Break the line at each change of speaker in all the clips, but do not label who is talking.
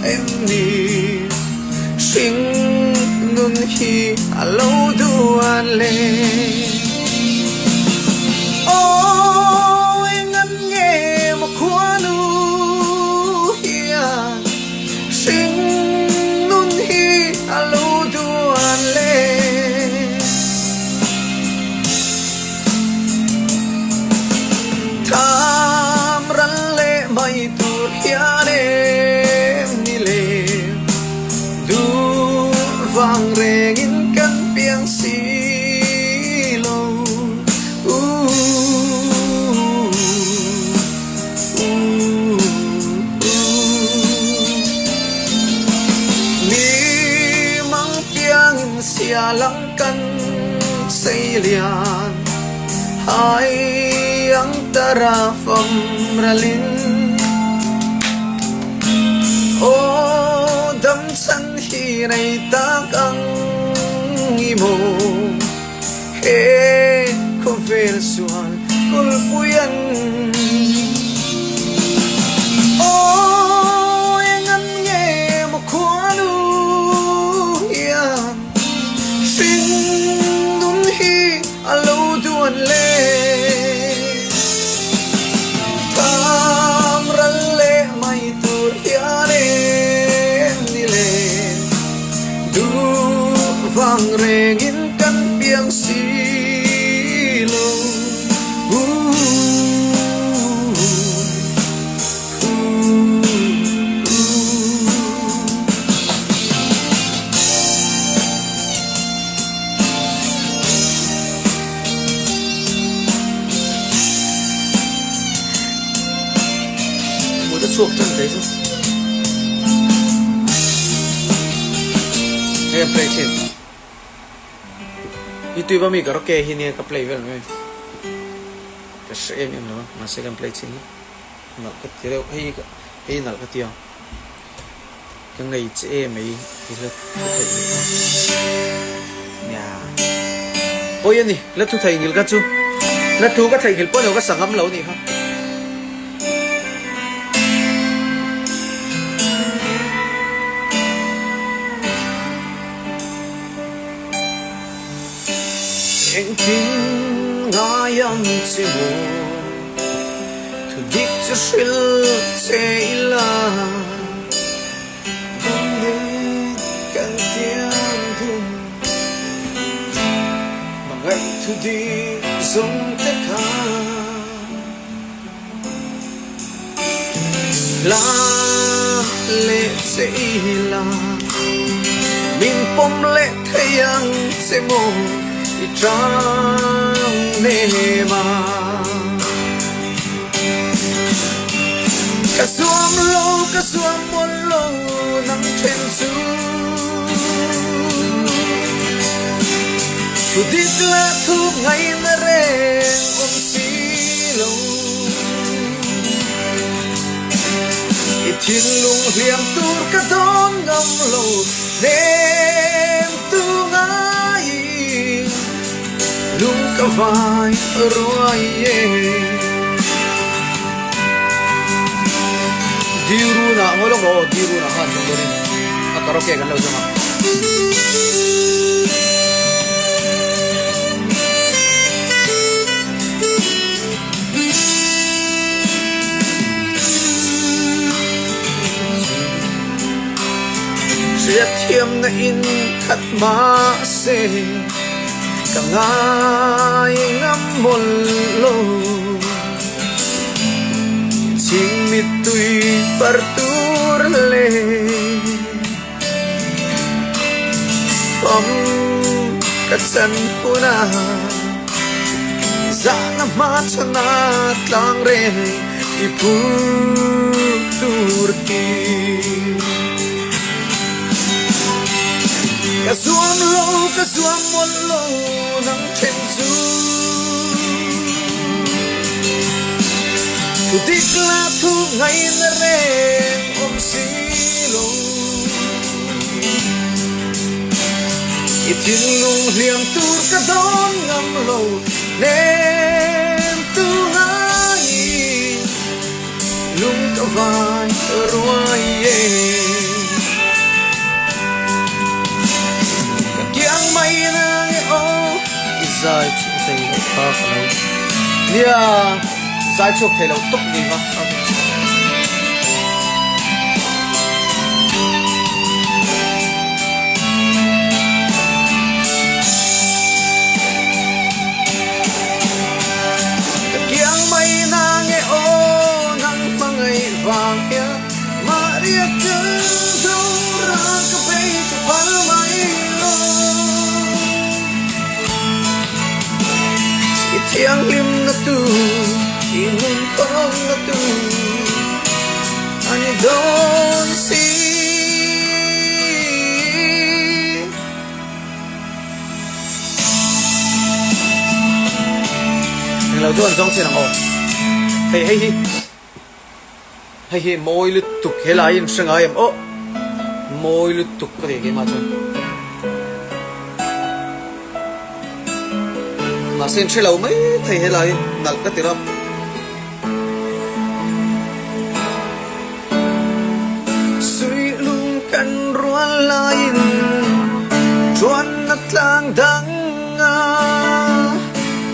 em ni? Hring nun hi a lo duan le. Aw engan nge maw khuanu hian hring nun hi a lo duan le. Tham ral leh mai tur hian em ni le? Duh vang rengin kan piang si lo. Mi mang piangin sia lang Kan seilian hai ang tara fam ralin Aw dam chan hi nei tak ang i maw He khawvel sual kulpui an Aw eng an nge maw khuanu hian Hring nun hi a lo duan le. Tham ral leh mai tur hian em ni le. Duh vang rengin kan piang si lo.
Mut a chhuak tan thei chu. Hei an play thin. YouTube a mi karaoke hi nia ka play vel mai. Ka hre em em lo a, mahse kan play thin hlek. Nalh ka ti reuh hei hei nalh ka ti a ka ngei che em mai i hla thu theih ngil kha nia pawi a ni hla thu theih ngil kha chu hla thu ka theih ngil pawh lo ka sa ngam lo nih kha.
Engtin ngai ang che maw? Thu dik chu hrilh che ila. Dangdin kan tiam dun. Hmangaih thu dik zawng te kha. Hla leh che ila min pawm leh thei ang che maw i tang nem a. Ka zuam lo ka zuam mual lo nang then chu Thu dik leh thu ngaihna reng awm si lo. I thinlung hliam tur ka dawn ngam lo hnem tu ngaiin lung ka vai ruai e.
Diruna ngawi lawk rawh aw Diruna khan chuang dawnin a karaoke kan lo zawng a.
Hriatthiamna in khat mahse ka ngai ngam mawlh lo. Chhing mittui far tur leh Fam ka chan hunah zahna hma chhana tlang reng i phur tur hi. Ka zuam lo, ka zuam mawlh lo nang then chu. Thu dik la thu ngaihna reng awm si lo. I thinlung hliam tur ka dawn ngam lo hnem tu ngaiin lung ka vai ruai e.
kha ka lo nia zai chhuak thei lo tawp ni kha. Ka kiang mai na nge aw nang hmangaih vang hian Maria ka dawr a ka bei chu phal mai lo. I thianghlim na tu, i nun khawm na tu a ni dawn si. Englo chu an zawng chin ang aw. Hei hei hi hei hi mawi lutuk helai in hre ngai em aw mawi lutuk ka ti keimah chuan. Mahse in hre lo mai thei helai nalh ka ti ram. Suihlung kan rual laiin chuanna tlang danga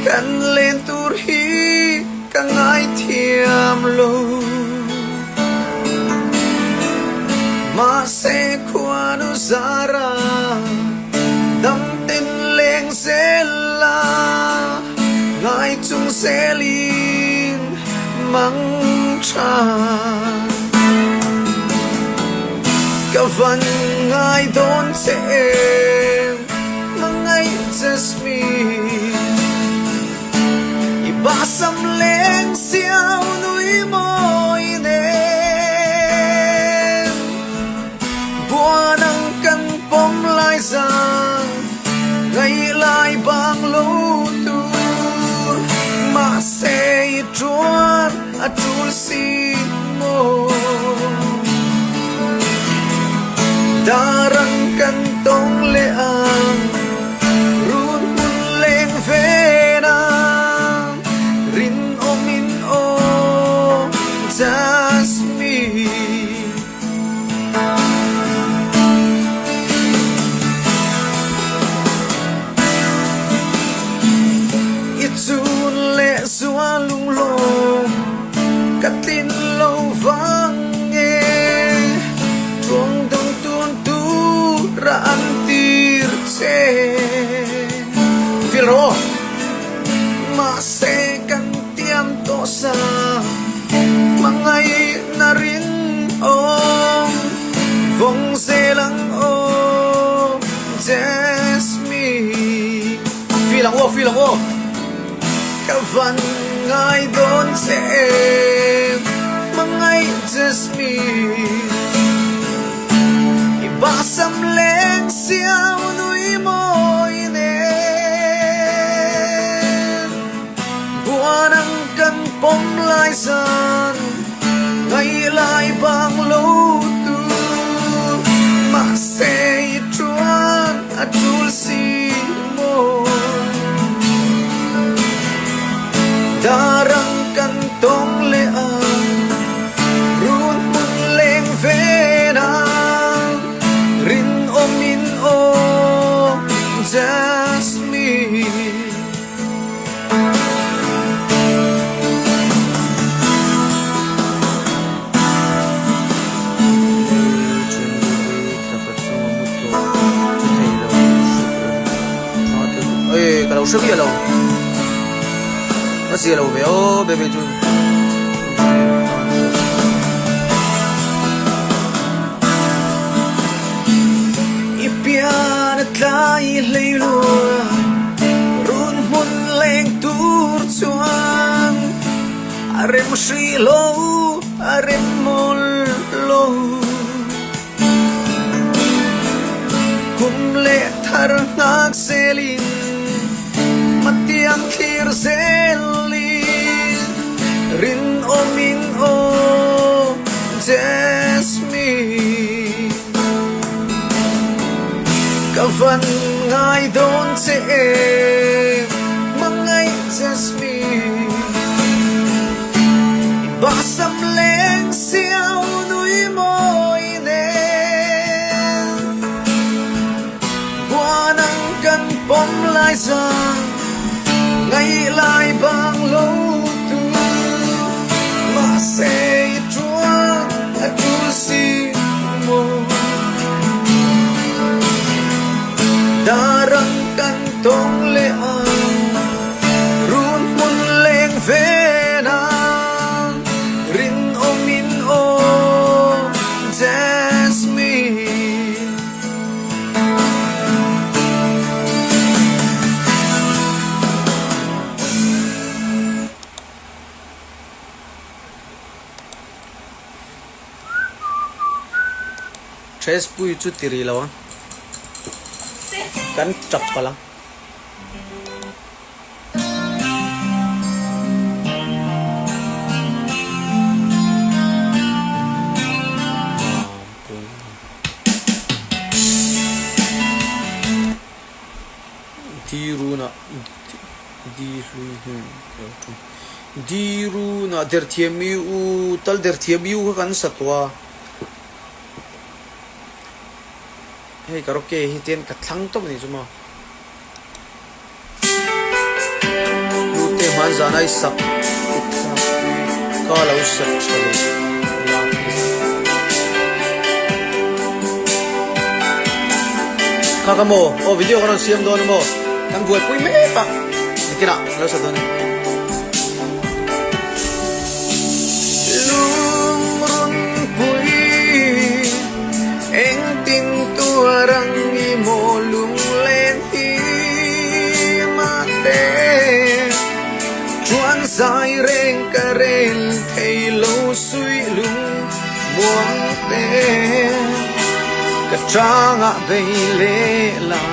kan len tur hi ka ngaithiam lo. Mahse khuanu zara damten leng zela ngai chung zelin mang tha. Ka van ngai dawn che em hmangaih Jasmine I bahsam leng siau nui mawi nen Buan ang kan pawm lai zan Ngaih lai bang lo tur Mahse i tuan a tul si maw Dar ang kan tawng leh ang Run hmun leng ven ang Rinawm in aw Jasmine. I chun leh zua lunglawm ka tlin lo vang nge Tuang dang tun tura an tir che Feel rawh aw Mahse kan tiam tawh sa Hmangaihna rinawm vawng zel ang aw Jasmine. Feel ang aw, feel ang aw. Ka van ngai dawn che em Hmangaih Jasmine. I bahsam leng siau nui mawi nen. Buan ang kan pawm lai zan ngaih lai bang lo tur mahse i tuan a tul si maw Dar ang kan tawng leh ang run hmun leng ven ang rinawm in aw Jasmine. Ka lo hre miah lo ka zia lo ve aw baby chu. I pian a tlai hlei lua run hmun leng tur chuan a rem hri lo a rem mawl lo. Kum leh thar nghak zelin hmatiang thlir zelin rinawmin aw Jasmine. Ka van ngai dawn che em hmangaih Jasmine. I bahsam leng siau nui mawi nen Buan ang kan pawm lai zan ngaih
Darang kan tawng leh ang Run hmun leng ven ang Rinawm in aw Jasmine.
Thespui chu ti rih lo ang. Kan tap palh ang. Di runah di hlui hnu ka lo tum. Di runah derthiam i u tal derthiam i u kha kan sa tawh a. Hei karaoke hi tian ka thlang tawp a ni chu maw. Hlute hman zan a i sak i thlak pui ka lo sak tha leh lapis. Kha ka maw aw video ka rawn siam dawn a maw kan buaipui mek a nikinah ka lo sak dawn a ni.
Lungrunpui engtin tuar ang i maw lunglen hi mahte chuan zai reng ka rel thei lo suih lung muang te ka changah bei leh la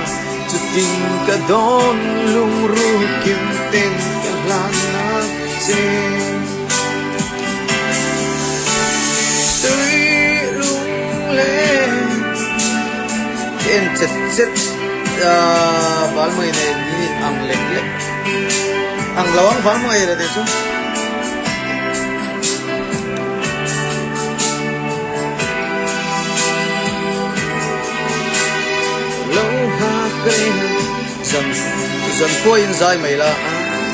chutin ka dawn lungru kim ten ka hlan na che. Sui lung le
En chet chet val mai nei ni ang lek lek ang lo ang val mai la te chu.
Lo ha kei
Zan zan khua in zai mai la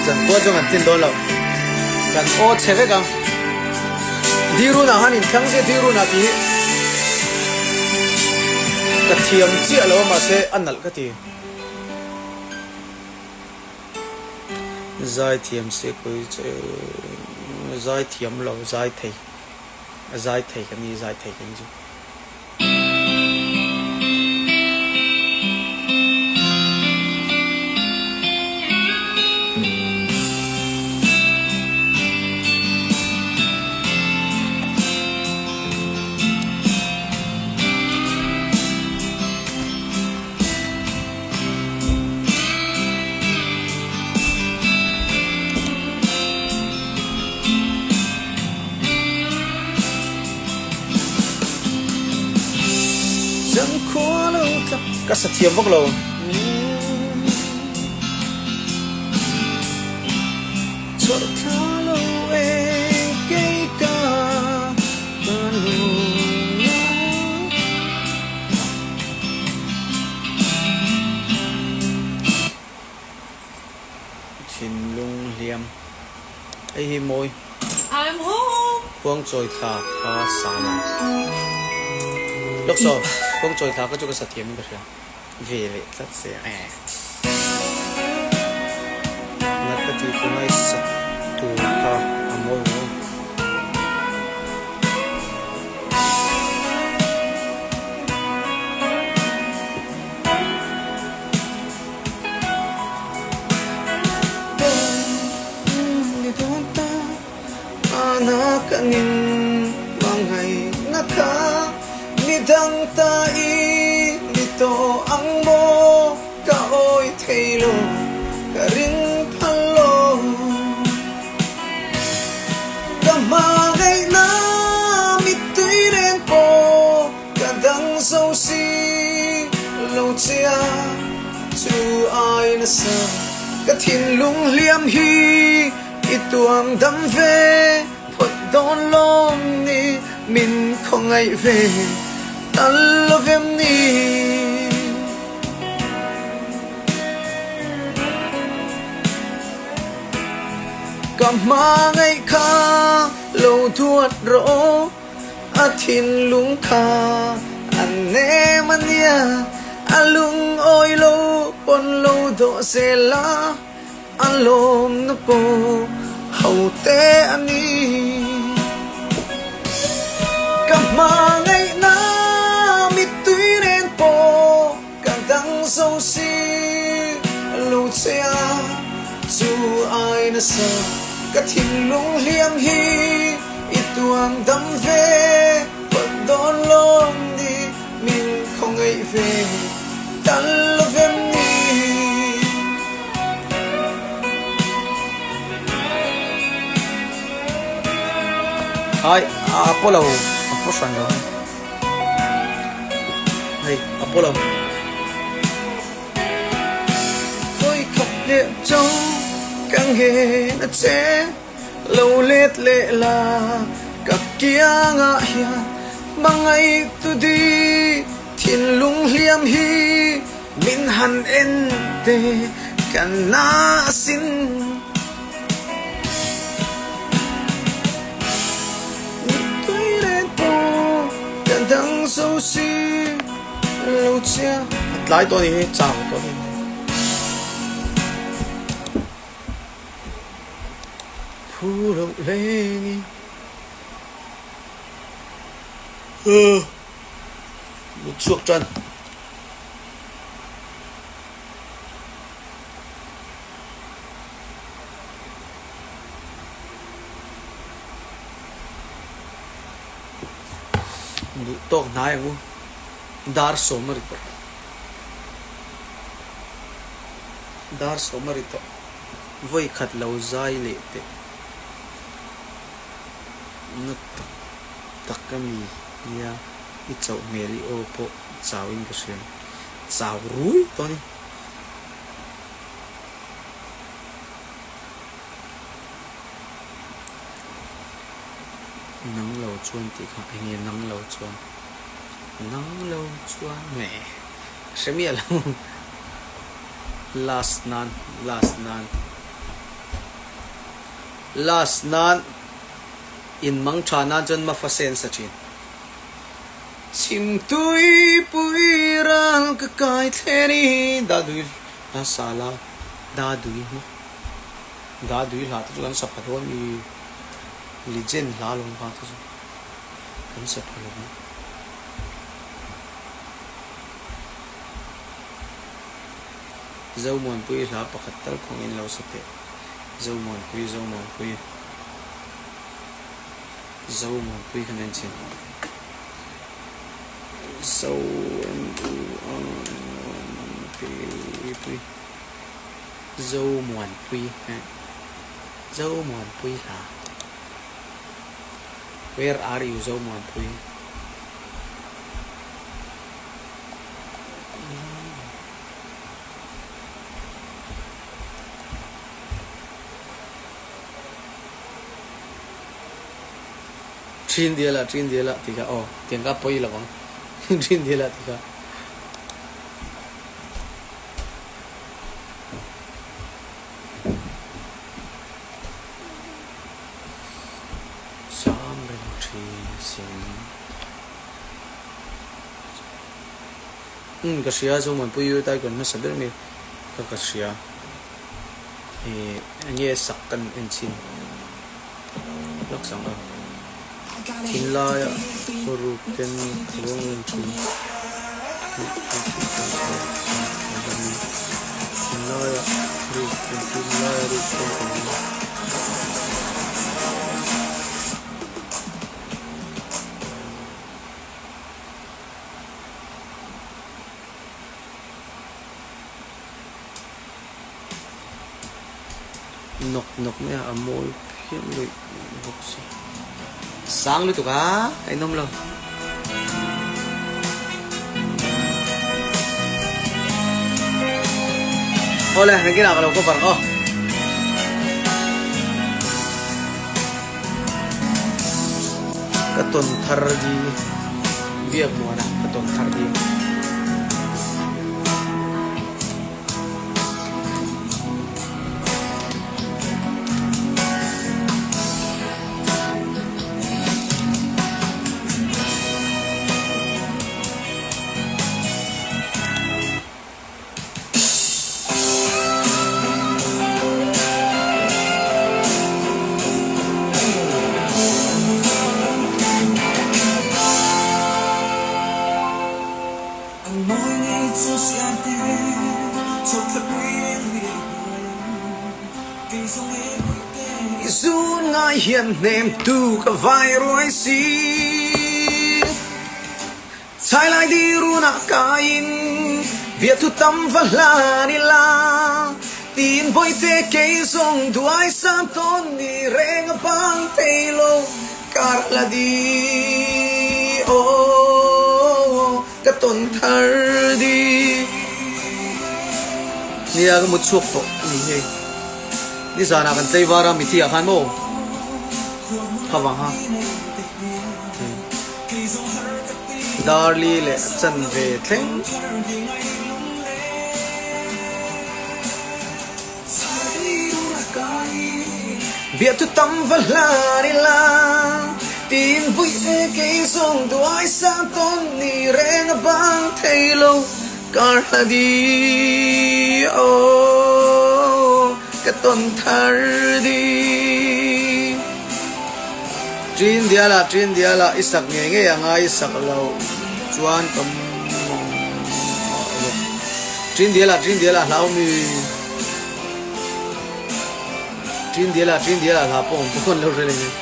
zan khua chuan kan tlin dawn lo kan aw chhe vek ang Dirun ah han in thlang zia Dirun ah tih hi ka thiam chiah lo a mahse a nalh ka ti zai thiam se kawi che zai thiam lo zai thei zai thei ka ni zai thei ka ni chu. Ka sa thiam vak lo.
Chawrh thla lo eng kei ka ka lung a.
Thinlung hliam. Hei hi mawi.
I'm home.
Khuangchawi thla kha sa la. Lawk saw, khuangchawi thla kha chu ka sa thiam in ka hria. Ve leh tlat se a. Nat ka tih tunai sak tur kha a mawi maw.
Ka dang zo si lo che a, chu ai nasa ka thinlung hliam hi i tuam dam ve phawt dawn lawm ni, min khawngaih ve tal lovem ni. Ka hmangaih kha lo duat rawh. A thinlung kha a nem a nia, a lungawi lo. pawn lo dawh zel a, a lawmna pawh ho te a ni. Ka hmangaihna mittui nen pawh ka dang zo si lo che a, chu ai nasa ka thinlung hliam hi i tuang dam ve phawt dawn lawm ni. Min khawngaih ve tal lovem ni.
Ai a paw lo a paw hran lo hei a paw lo.
Vawi khat leh cho ka ngen a che. Lo let leh la ka kiangah hian hmangaih tu di thinlung hliam hi min han en te ka na asin. Mittui ren pawh ka dang zo si lo che.
A tlai tawh a ni hi, chau tawh a ni.
Phu loh lengin
Mut chhuak tan. Duh tawk hnai ang u. Dar sawm a ri tawh. Dar sawm a ri tawh. Vawi khat lo zai leh teh na tak tak a mi nia i chauh hmel i aw pawh chau in ka hria chau rui tawh a ni. Nang lo chuan tih kha eng nge nang lo chuan nang lo chuan nge hre miah lo. Last nan last nan last nan in mang tha nan chuan mafa sen sa thin.
Chhim tui pui ral ka kai thlen i
da dui hla sa la da dui maw da dui hla te chu kan sa pha dawn mi legend hla lawm kha te chu kan sa pha lo. Zomuanpui hla pakhat tal khawngin lo sa teh. Zomuanpui, Zomuanpui. Zomuanpui kan en chin. Zo M U A N P pui. Zomuanpui eh. Zomuanpui hla. Where are you Zomuanpui? Ṭhin dial ah ṭin dial ah ti kha aw tiang kha pawi lo ang ṭhin dial ah ti kha. Sam reng ṭhin sin.
Umm ka hria chu Muanpui U Taikon hmasa ber mi kha ka hria ih enge sak kan en chhin lawk sang a thinlaia ruk ten ka luang reng thin thinlaia ruk ten thinlaia ruk ten ka luang.
Nawk nawk mai a, a mawi phian luih bawk si. Sang lutuk a, a inawm lo. Awle, nakinah ka lo cover ang aw.
Ka tawn thar di biak muan a ka tawn thar di. I zun ngai hian hnem tu ka vai ruai si. Chhailai dirunah kaiin biathu tam va hlan ila tiin bawihte kei zawng duai sam tawn ni reng a bang thei lo kar hla di aw ka tawn thar di.
Nia ka mut chhuak tawh a ni hei. Nizanah kan tlaivar a mithi ah khan maw kha vang ha. Darli leh a chanve thleng.
Biatu tam va hlan ila tin vui e kei zawng duai sang tawn ni reng a bang thei lo kar hla di aw ka tawn thar di.
Ṭin dial ah ṭin dial ah i sak ngei ngei a ngai i sak lo chuan ka mawng ah rawh. Ṭin dial ah ṭin dial ah hlau mi. Ṭin dial ah ṭin dial ah hla pawh awm pawh an lo hre leh nia.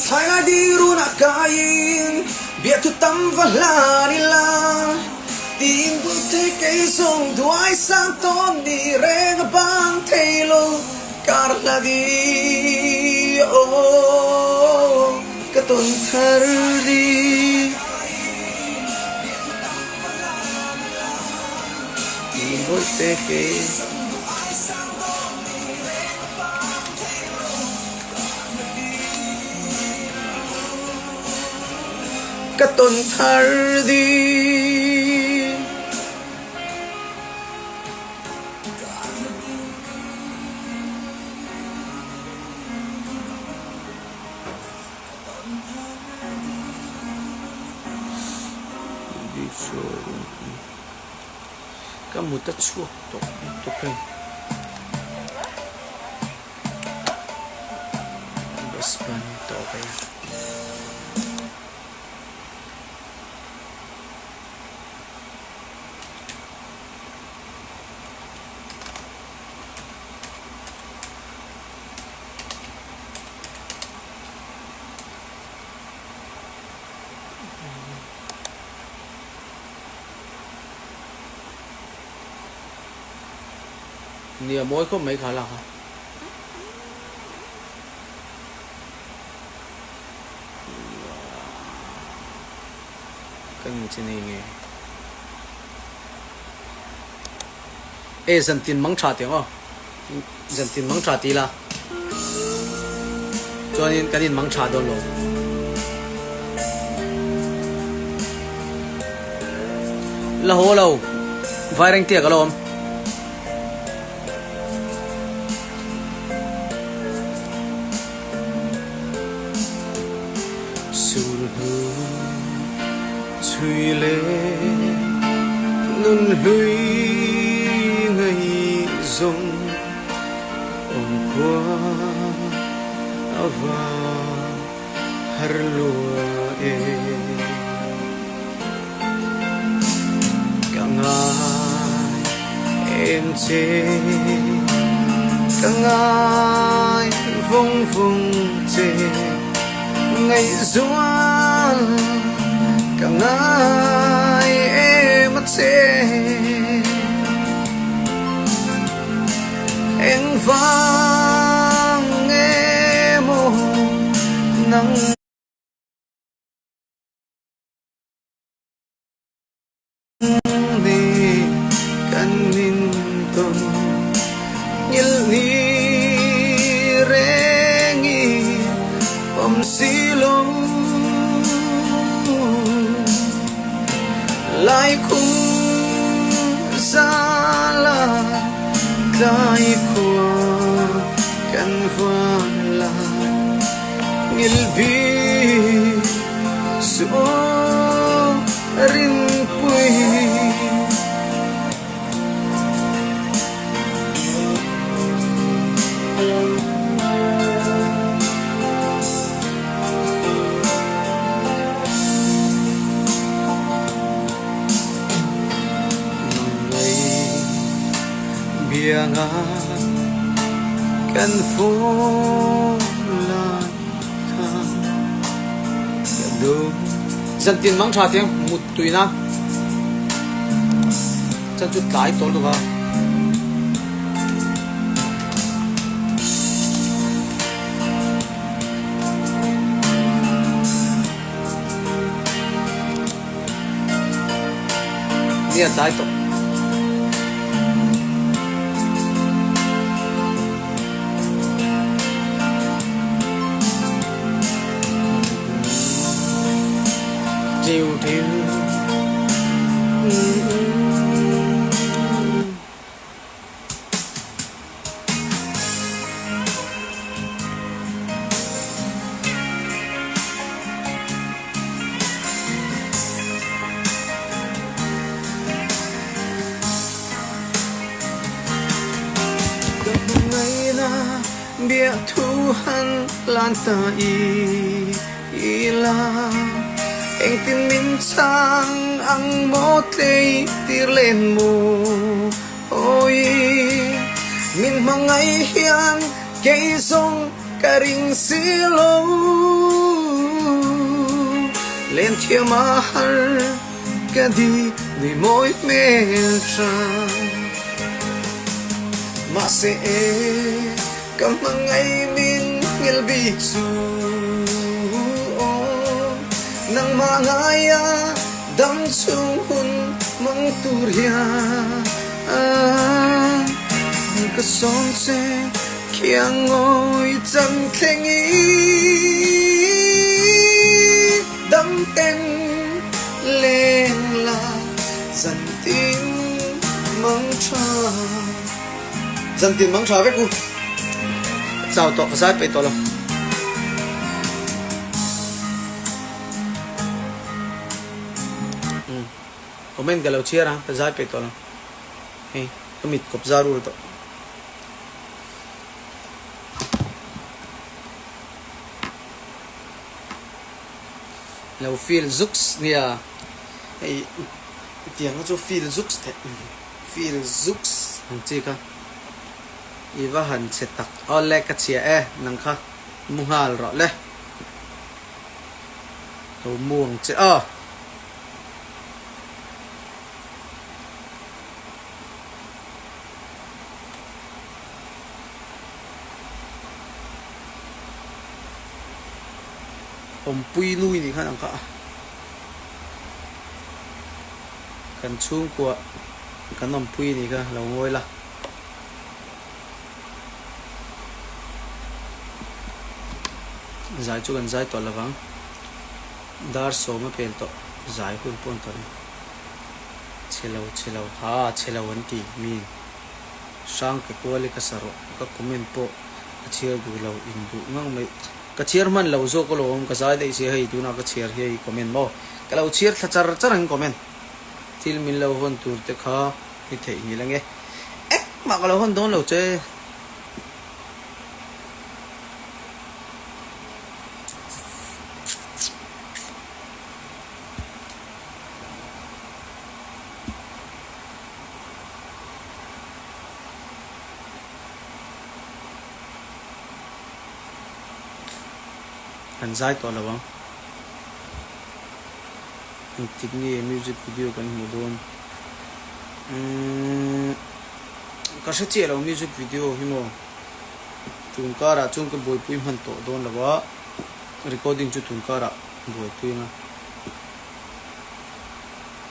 Thailai dirunah kaiin biathu tam va hlan ila tiin buaithei kei zawng duai sang tawn ni reng a bang thei lo kar hla di aw ka tawn thar di.
Tiin bawihte kei.
Ka tawn thar di.
Ka mut a chhuak tawh lutuk hei. Bus ban tawh hei. Nia mawi khawp mai kha lak a. Ka nu chi nei nge. E zantin mang tha tiang aw. Zantin mang tha ti la. Chuanin kan in mang tha dawn lo. La haw lo. Vaireng tiak a lo awm.
Sul hnu chhui le nun hlui ngaih zawng awm khua a va har lua e. Ka ngai em che, ka ngai vawng vawng che, ngaihzual ka ngai em a che. Engvang emaw nang. Ni kan in tawn ngil ni reng i awm si lo. Lai khum zala tlai khua kan van lai ngil bik suh aw rinpui. Ianga kan fawm lai kha ka duh.
Zantin mang tha tiang mut tuina chan chu tlai tawh lutuk a. Nia tlai tawh. Tiu tiu.
Ka hmangaihna biahthu han lan ta ila Engtin min chhang ang maw tlei tir len maw Awi min hmangaih hian kei zawng ka ring si lo. Len thiam a har ka di nui mawi hmel tha. Mahse e ka hmangaih min ngil bik chu aw nangmah ngaia Dam chhung hun mang tur hian ka sawm che khiang ngawi chan thleng i dam ten leng la zan tin mang tha.
Zan tin mang tha vek u. Chau tawh ka zai peih tawh lo. Comment ka lo chhiar a, ka zai peih tawh lo. Hei, ka mit kawp za rul tawh. Lo feel zuks nia. Hei, tiang kha chu feel zuks theih. Feel zuks ang chi kha. I va han chhe tak. Awle ka chhia e, nang kha mu nghal rawh le. Lo mu ang che aw. Awmpui nui nih khan ang kha a. Kan chhungkua kan awmpui nih kha lo ngawi la. Zai chu kan zai tawh lovang. Dar sawm a pel tawh zai hun pawh an tawh reng. Chhe lo chhe lo ha chhe lo an ti mi hrang ke kual i ka sa rawh ka comment pawh ka chhiar duh lo in duh ngang mai. Ka chhiar hman lo zawk alawm ka zai daih sia hei tunah ka chhiar hi hei comment maw ka lo chhiar thla char char ang comment thil min lo hawn tur te kha ni theih ngil ange. Engmah ka lo hawn dawn lo che. Kan zai tawh lo ang. Engtik nge music video kan hmuh dawn? Umm ka hre chiah lo music video hi maw tun karah chuan ka buaipui hman tawh dawn lo a, recording chu tun karah buaipui anga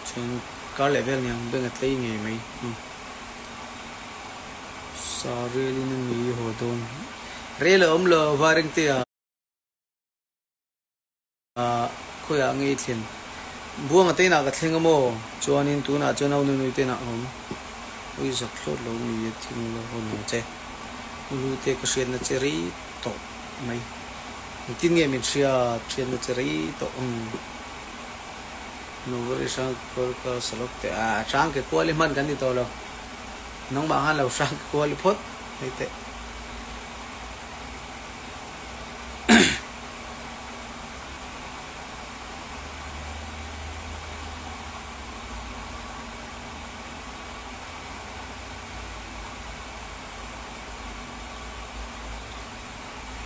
chuan kar leh vel nia beng a tlei ngei mai umm sa rel in a ni haw dawn rel a awm lo vairengte ah. Khawiah nge i thlen? Buanga te inah ka thleng a maw? Chuanin tunah chuan au nunui te inah a awm. Ui zak thlawt lo mi a thing lo hawn ang che. U lu te ka hriatna che rei tawh mai. Engtin nge min hriat? Hriatna che rei tawh ang. Nobody hrang ke kual ka salawk teh a, hrang ke kual i hman kan ti tawh lo. Nangmah khan lo hrang ke kual i phawt mai teh.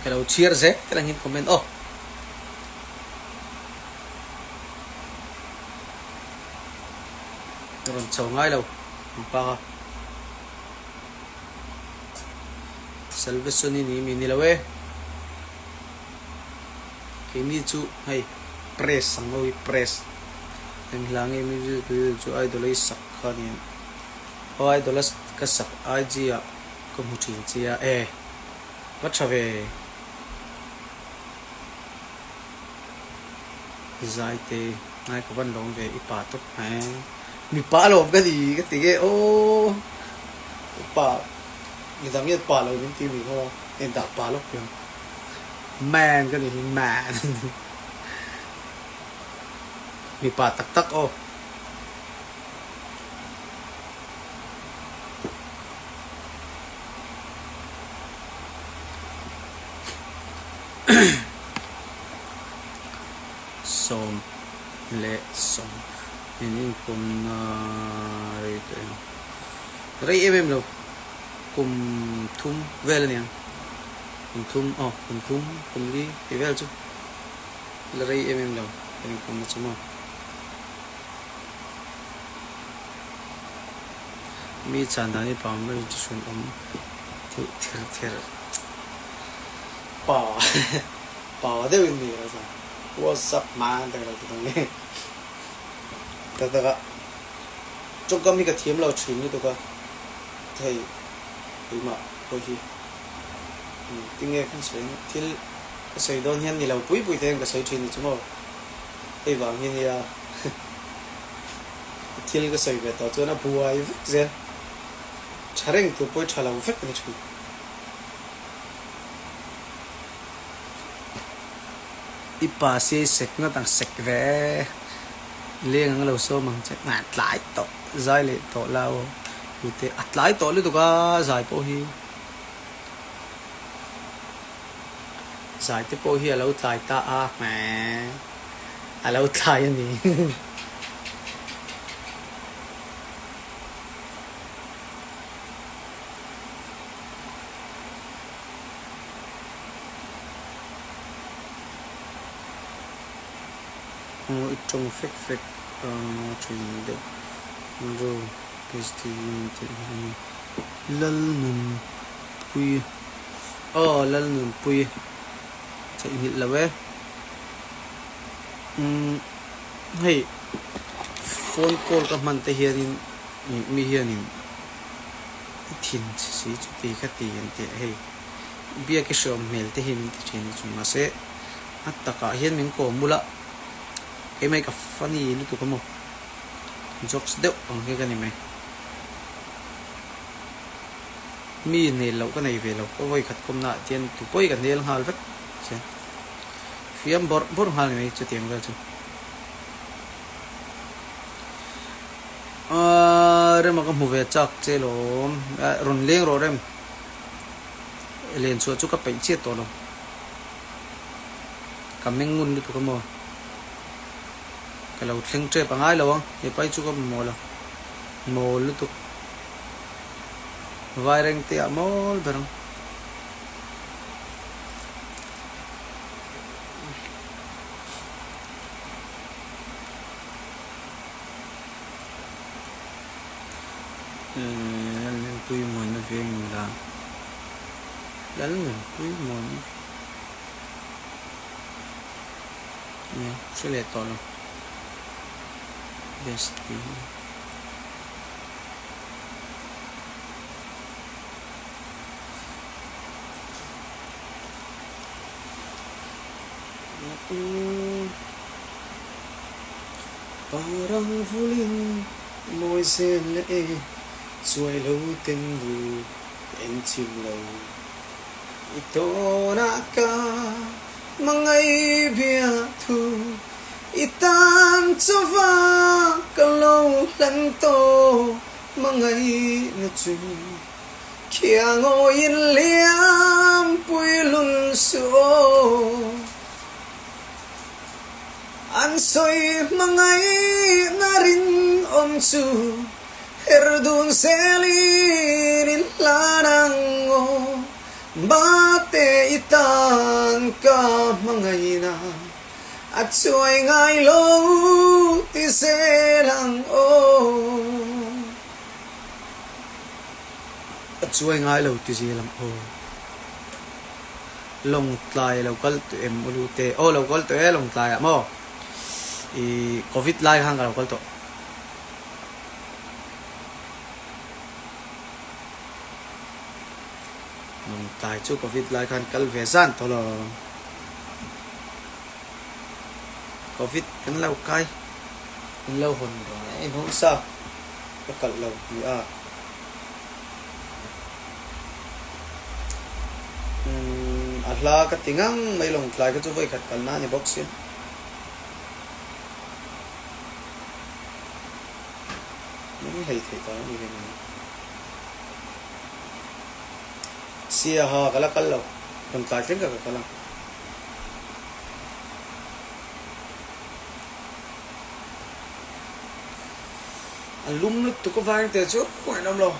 Ka lo chhiar zel angin comment aw. Ka rawn chho ngai lo ang pak a. Salvation i ni mi ni lo e. Keini chu hei press ang ho hi press. Eng hla nge music video chu idol a i sak kha nia. Aw idol a ka sak IG ah ka hmu thin che a e. Va tha ve. I zai te ngai ka van lawm ve i pa tawp he. Mipa lawm ka ni ka ti nge aw. Pa midang hian pa lo min ti mi khaw en dah pa lawk piang. Man ka ni hi man. Mipa tak tak aw. 10 leh 10 in inkawmna rei tawh em? Rei em em lo, kum thum vel a niang, kum thum aw kum thum kum li tih vel chu la rei em em lo kan inkawmna chu maw. Mi chan dan hi pa mai chu hran awm theih ther ther pa pa deuh in ni lo chuan what's up man te ka lo ti dawn nge tak tak a tawngkam hi ka thiam lo thin lutuk a thei keimah pawh hi tinge kan sawi ang thil ka sawi dawn hian ni lo pui pui te hian ka sawi thin ni chu maw hei vang hi nia. Thil ka sawi ve tawh chuan a buai vek zel. Tha reng tur pawh hi tha lo vek a ni thin. I pa siai sek ngawt ang sek ve leng ang lo sawm ang che a tlai tawh zai leh tawh la aw tute a tlai tawh lutuk a zai pawh hi zai te pawh hi a lo tlai ta a hmeh. A lo thlai a ni. Aw i tawng fek fek a thin deuh ru tih hi a ni. Lalnunpuii aw Lalnunpuii theihnghilh lo e. Umm hei phone call ka hman te hianin mi hianin i thin chhe si chu ti kha ti an ti a hei biak i hreawm hmel te hi min ti thin a chung mahse a takah hian min kawm bula keimah hi ka funny lutuk a maw jokes deuh ang hi ka ni mai mi nel loh ka nei ve lo ka vawikhat kawmna ah tian tupawh hi ka nel nghal vek. Che. Fiam bawrh bawrh nghal ni mai chutiang vel chu. Aaa Rema ka hmu ve chak che lawm. Rawn leng rawh Rem. Len chhuah chu ka peih chiat tawh lo. Ka meng ngun lutuk a maw. Ka lo thleng tep a ngai lo ang. He pai chu ka mamawh lo. Mawl lutuk. Vairengte ah mawl ber ang. Lalnunpui muanna veng nula Lalnunpui muanna Nia hre leh tawh lo Bestie. Parang vulin mawi zel leh e, chuai lo ten nu ka en chim lo. I tawnah ka hmangaih bia thu, i tan chauva ka lo hlan tawh hmangaihna chu. Khiangawiin liampui lun suh aw. An sawi hmangaihna rinawm chu her dun zelin in hlan ang aw.
Mate i tan ka hmangaihna a chuai ngai lo ti zel ang aw.
A chuai ngai lo ti zel ang aw. Lawngtlai lo kal tawh em u Lute? Aw lo kal tawh e Lawngtlai ah maw? I Covid lai khan ka lo kal tawh. Lawngtlai chu Covid lai khan kal ve zan tawh lo. Covid kan lo kai in lo hawn reng a in hawn sa ka kalh lo ti a. Umm a hla ka ti ngang mai Lawngtlai kha chu vawi khat kalna a ni bawk sia. Min hlei theih tawh ni ve mai. Siaha ka la kal lo, rawn tlai thleng ka ka kal ang. A lum lutuk avangin te chu khawngaih an awm lo.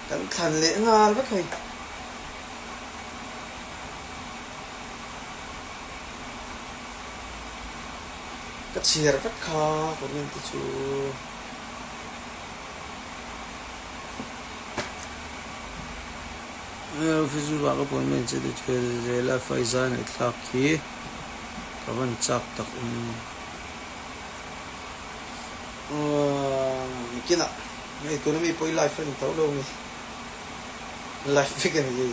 Kan thlan leh nghal vek hei. Ka chhiar vek kha comment te chu. Office ah ka appointment che te chu zel a Faiza ngaihthlak hi ka van chak tak em.
Nikinah hei tuna mi pawh i live a ni tho lo mi live vek a ni hi.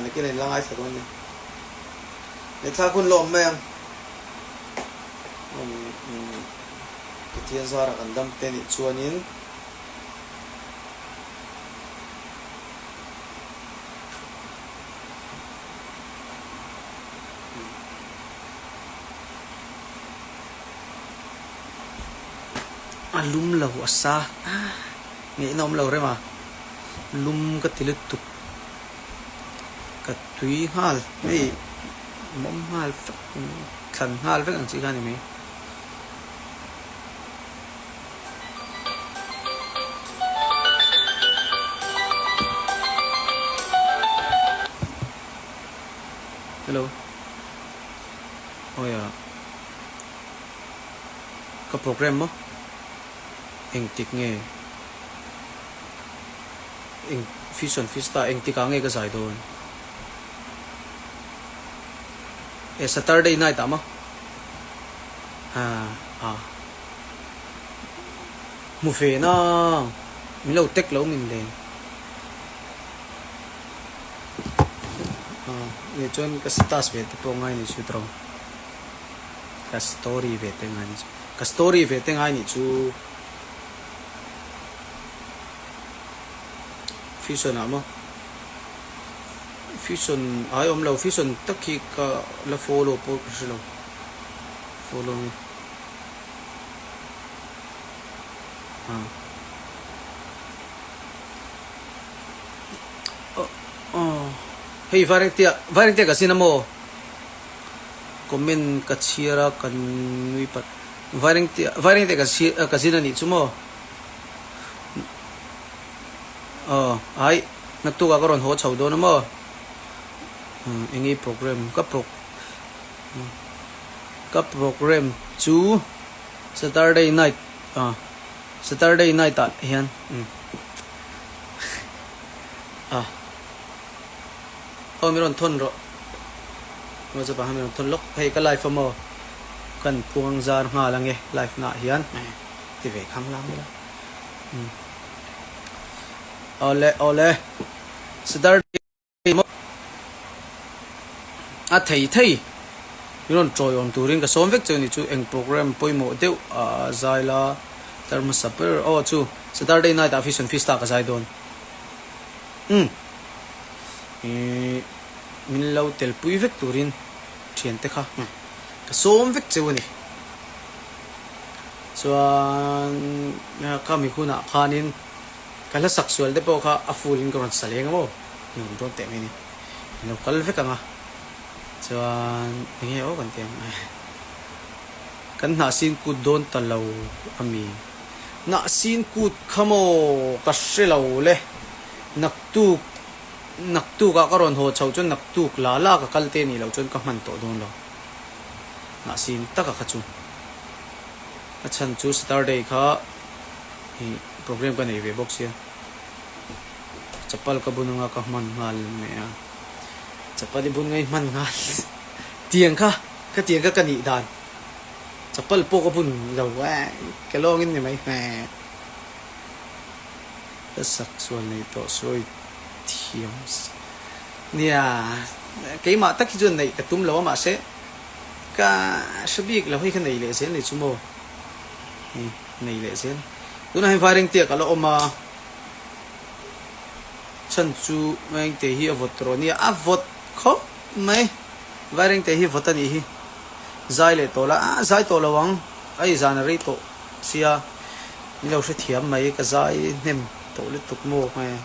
Nikinah in la ngaithla dawn nia. Ngaihthlak hun la awm mai ang. Pathian zara kan dam te nih chuanin
A lum lo a sa ngaihna awm lo rem a, lum ka ti lutuk. Ka tui nghal hei mawm nghal vek thlan nghal vek ang chi kha a ni mai. Hello awi a ka program maw engtik nge. Eng Fish on Fista engtik ah nge ka zai dawn? E Saturday night ah maw? Ha ha Hmu ve nang min lo tek lo min le. Ha ni chuan ka status ve te pawh ngai ni chu tawh. Ka story ve te ngai ni chu. Ka story ve te ngai ni chu. Fusion ah maw Fusion ai awm lo Fusion tak hi ka la follow pawh ka hre lo follow nge ah aw hei Vairengte ah Vairengte ka zin a maw comment ka chhiar a kan nui pat Vairengte Vairengte ka ka zin a nih chu maw. Aw ai naktuk ah ka rawn haw chho dawn a maw eng nge program ka pro ka program chu saturday night ah saturday night ah hian ah aw min rawn thawn rawh whatsapp ah hian min rawn thawn lawk hei ka live a maw kan puang zar nghal ange live na ah hian. Ti ve khang lang ila. Umm. Awle awle. Saturday maw a thei thei min rawn tawi awm turin ka sawm vek chu ni chu eng program pawimawh deuh a zai la tar hmasa ber aw chu Saturday night ah Fish and Fiesta ka zai dawn. Umm. Ih min lo tel pui vek turin thiante kha ka sawm vek cheu a ni. Chuan ka mi hunah khanin ka hla sak sual te pawh kha a full in ka rawn sa leng a maw nuam dawn teh mai a ni. An lo kal vek ang a, chuan eng nge aw kan ti ang kan hnah sin kut dawn ta lo a mi. Hnahsin kut kha maw ka hre lo le, naktuk naktukah ka rawn haw chho chuan naktuk la la ka kal te nih loh chuan ka hman tawh dawn lo. Hnahsin taka kha chu a chhan chu Saturday kha ih program ka nei ve bawk sia. Chapal ka bun anga ka hman nghal mai a, chapal i bun ngai hman nghal tiang kha khatiang kha ka nih dan. Chapal pawh ka bun lo eh ke lawngin ni mai hmeh. Ka sak sual nei tawh sawi thiam nia keimah tak hi chuan neih ka tum lo a mahse ka hre bik lo hei ka nei leh zel ni chu maw hei nei leh zel tunah hian Vairengte ah ka la awm a chhan chu Vairengte hi a vawt rawh nia a vawt khawp mai Vairengte hi vawt a nih hi. Zai leh tawh la, a zai tawh lo ang, a i zan a rei tawh sia, min lo hrethiam mai, ka zai hnem tawh lutuk maw nge,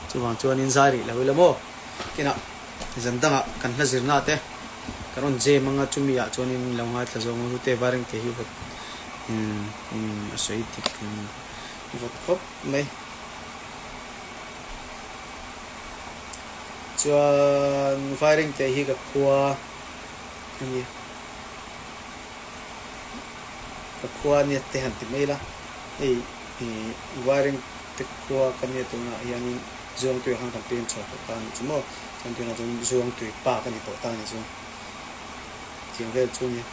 chuvang chuanin zai rih lo ila maw, kinah zan dangah kan hla zirna te ka rawn jam anga chumi ah chuanin min lo ngaithla zawng a, hlute vareng te hi vawt umm a sawi dik vawt khawp mai. Chuan vaireng te hi ka khua. A nia. Ka khua ania te han ti mai ila, hei ih Vaireng te khua ka nia tunah hianin Zuangtui ah khan kan peng chho tawh ta a nih chu maw, chuan tunah chuan Zuangtui pa ka ni tawh ta a nih chu. Tiang vel chu a nia.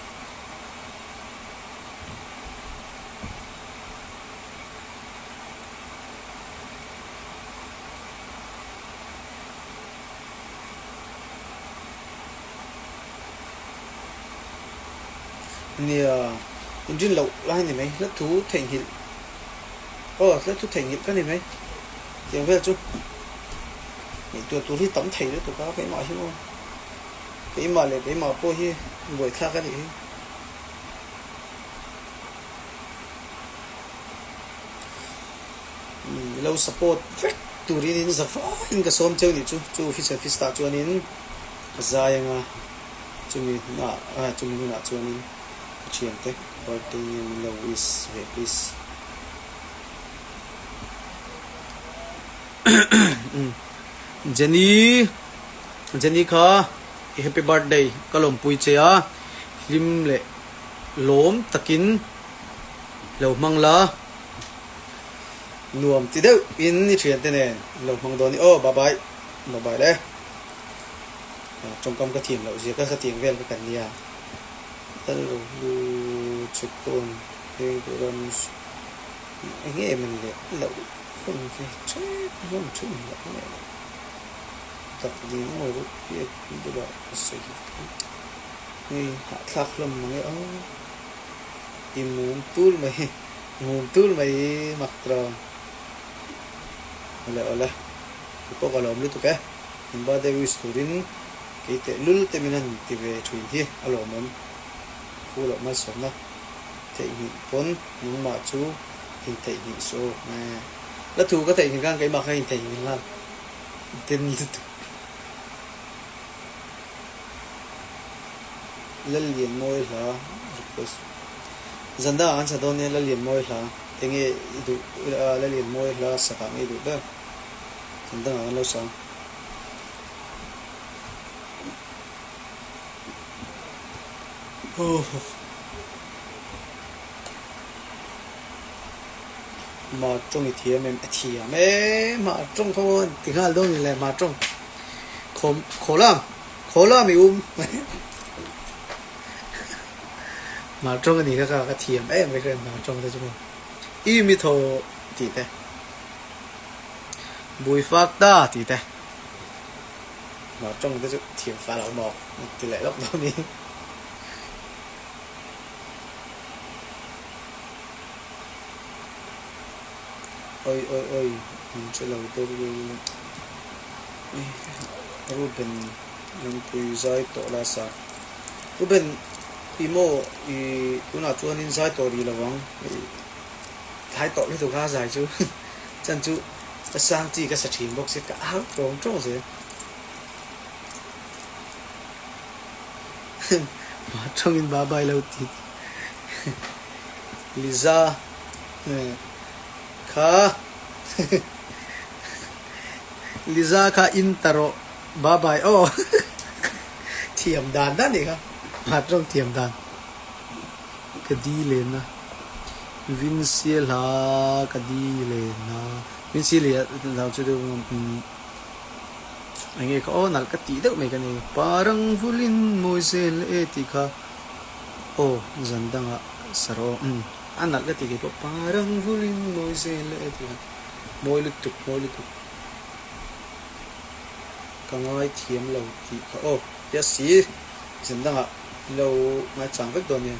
Nia, inrin loh lai ni mai, hla thu theihnghilh aw hla thu theihnghilh ka ni mai tiang vel chu ngaihtuah tur hi tam thei lutuk a keimah hi maw keimah leh keimah pawh hi buaithlak a nih hi. Lo support vek turin in za vaiin ka sawm cheu nih chu, chu office and fist ah chuanin ka zai anga chumi hunah ah chumi hunah chuanin ka thiante birthday nge min lo wish ve please. Jenny Jenny kha i happy birthday ka lawmpui che a, hlim leh lawm takin lo hmang la. Nuam ti deuh in i thiante nen in lo hmang dawn i aw bye bye bye bye le tawngkam ka thiam loh zia ka ka tiang vel ka kan nia tal ro hlu chhukkawn heng ram eng nge man le loh hun ve tep hlawm thin loh nge loh tak ding aw ru piak bulah ka sawi hei hahthlak hlawm mange aw i mum tul mai. Ngum tul mai mak tawng. Awle awle. Kei pawh ka lawm lutuk e. In birthday wish turin kei teh lul te min han ti ve thin hi a lawmawm. Phu loh malsawmna theihnghilh pawn nangmah chu in theihnghilh suh u. La thu ka theihnghilh khan keimah kha in theihnghilh nghal den lutuk. Lallianmawi hla request. Zan dangah kan sa dawn nia Lallianmawi hla enge i duh Lallianmawi hla sakah nge i duh ber zan dangah kan lo sa ang. Hmar tawng i thiam em? A thiam e, hmar tawng kha maw ti nghal dawn ni le hmar tawng. Khaw khaw lam khaw lam i um Hmar tawng a nih kha ka thiam em mai kha hmar tawng te chu maw. I mi thaw tih te. Bui fak ta tih te. Hmar tawng te chu thiam fal lo maw ti leh lawk dawn ni. Oi oi oi min hre lo deuh Ruben lungpui zai tawh la sa Ruben i maw i tunah chuanin zai tawh rih lo ang tlai tawh lutuk a zai chu chan chu ka sang chi ka sa thin bawk sia ka au tawng tawng zel. Mah tawngin bye bye lo ti Liza. Kha Liza kha in ta rawh bye bye aw thiam dan dan nih kha Hmar tawng thiam dan ka di len a Vincy hla ka di len a Vincy leh hla chu deuh umm eng nge kha aw nalh ka tih deuh mai ka nei Parang vulin mawi zel e tih kha aw zan dangah sa rawh aw umm. A nalh ka ti kei pawh parang vulin mawi zel e tih kha mawi lutuk mawi lutuk ka ngai thiam lo tih kha aw tia si zan dangah in lo ngai chang vek dawn nia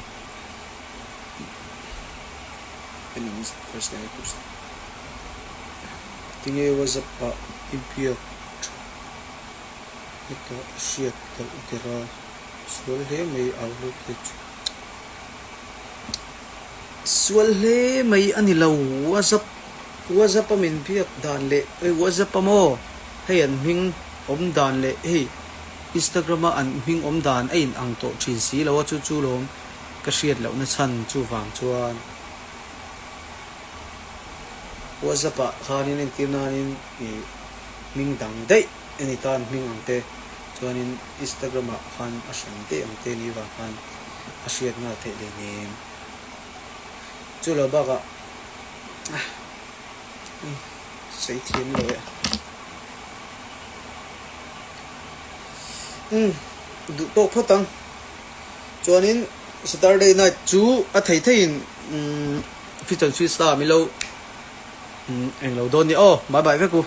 tinge whatsapp ah i biak tha hetah i hriat loh der a sual hle mai au lut te chu. Sual hle mai a ni lo, WhatsApp WhatsApp a min biak dan leh hei WhatsApp a maw hei an hming awm dan leh hei Instagram a an hming awm dan a in ang tawh thin si lo a chu chu lawm ka hriat loh na chhan chuvang chuan WhatsApp ah khanin entir nanin ih hming dang daih a ni ta an hming ang te chuanin Instagram ah khan a hran daih ang te ni vang khan. a hriat nghal theih leh nen. Chu lo bakah sawi thiam lo e. Umm duh tawk phawt ang. Chuanin Saturday night chu a thei theiin umm Fit and Fiesta milo eng lo dawn nia aw. Bye bye vek u.